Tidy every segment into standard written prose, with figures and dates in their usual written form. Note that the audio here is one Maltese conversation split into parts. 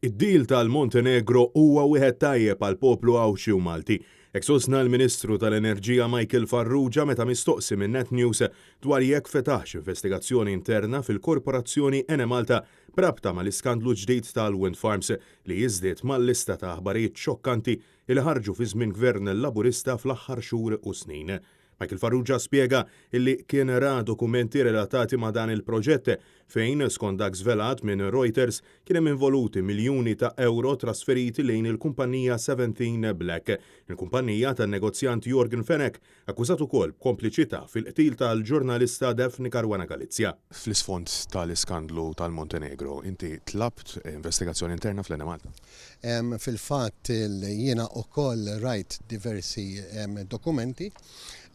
Id-deal tal-Montenegro huwa wieħed tajjeb għall-poplu Għawdxi u Malti. Hekk sostna l-Ministru tal-Enerġija Michael Farrugia meta mistoqsi minn Net News dwar jekk fetaħx investigazzjoni interna fil-Korporazzjoni Enemalta b'rabta mal-iskandlu ġdid tal-wind farms li jiżdied mal-lista ta' aħbarijiet xokkanti li ħarġu fi żmien Gvern Laburista fl-aħħar xhur u snin. Michael Farrugia spjega illi kien ra dokumenti relatati ma' dan il-proġett fejn, skont dak żvelat minn Reuters, kien hemm involuti miljuni ta' ewro trasferiti lejn il-kumpanija 17 Black, il-kumpanija tan-negozjant Yorgen Fenech, akkużat ukoll b'kompliċità fil-qtil tal-ġurnalista Daphne Caruana Galizia. Fl-isfond tal-iskandlu tal-Montenegro, inti tlabt investigazzjoni interna fl-Enemalta? Fil-fatt jiena ukoll rajt diversi dokumenti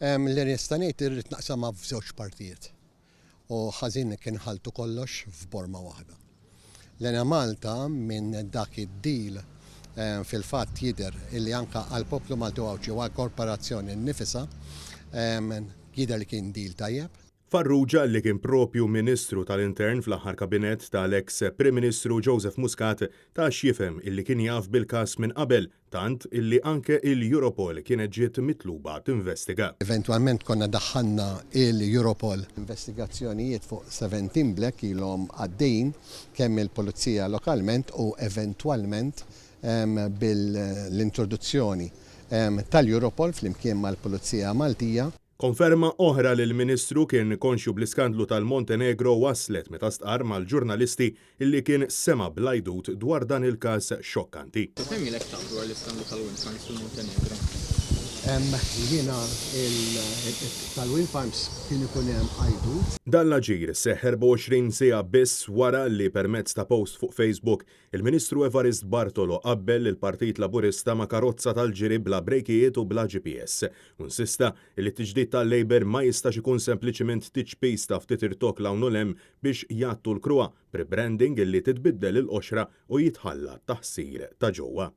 li nista' ngħid irrid naqsamha f'żewġ partijiet. U ħażin kien ħaltu kollox f'borma waħda. L-Enemalta minn dak id-deal fil-fatt jidher illi anke għall-poplu Malti u Għawdxi u għall-korporazzjoni nnifisha jidher li kien deal tajjeb. Farrugia, li kien propju Ministru tal-Intern fl-aħħar Kabinett tal-eks Prim Ministru Joseph Muscat, ta x'jifhem illi kien jaf bil-każ minn qabel, tant illi anke il-Europol kienet ġiet mitluba tinvestiga. Eventwalment konna daħħalna il-Europol. Investigazzjonijiet fuq 17 Black ilhom għaddejjin kemm mill-Pulizija lokalment u eventwalment bil-introduzzjoni tal-Europol flimkien mal-Pulizija Maltija. Konferma oħra li l-Ministru kien konxju bl-iskandlu tal-Montenegro waslet meta stqarr mal-ġurnalisti illi kien sema' bl-għajdut dwar dan il-każ xokkanti. Kemm ilek taf dwar l-iskandlu tal-wind farms fil-Montenegro? Jiena tal-wind farms kien ikun hemm għajdut. Dan l-aġir seħħ 24 siegħa biss wara li permezz ta' post fuq Facebook Il-Ministru Evarist Bartolo qabbel lill-Partit Laburista ma' karozza tal-ġiri bla brejkijiet u bla GPS u insista li t-tiġdid tal-Labour ma jistax ikun sempliċiment tiċpis ta' ftit irtokk 'l hawn u 'l hemm biex jgħattu l-kruha b'rebranding illi titbiddel il-qoxra u jitħalla t-taħsir ta' ġewwa.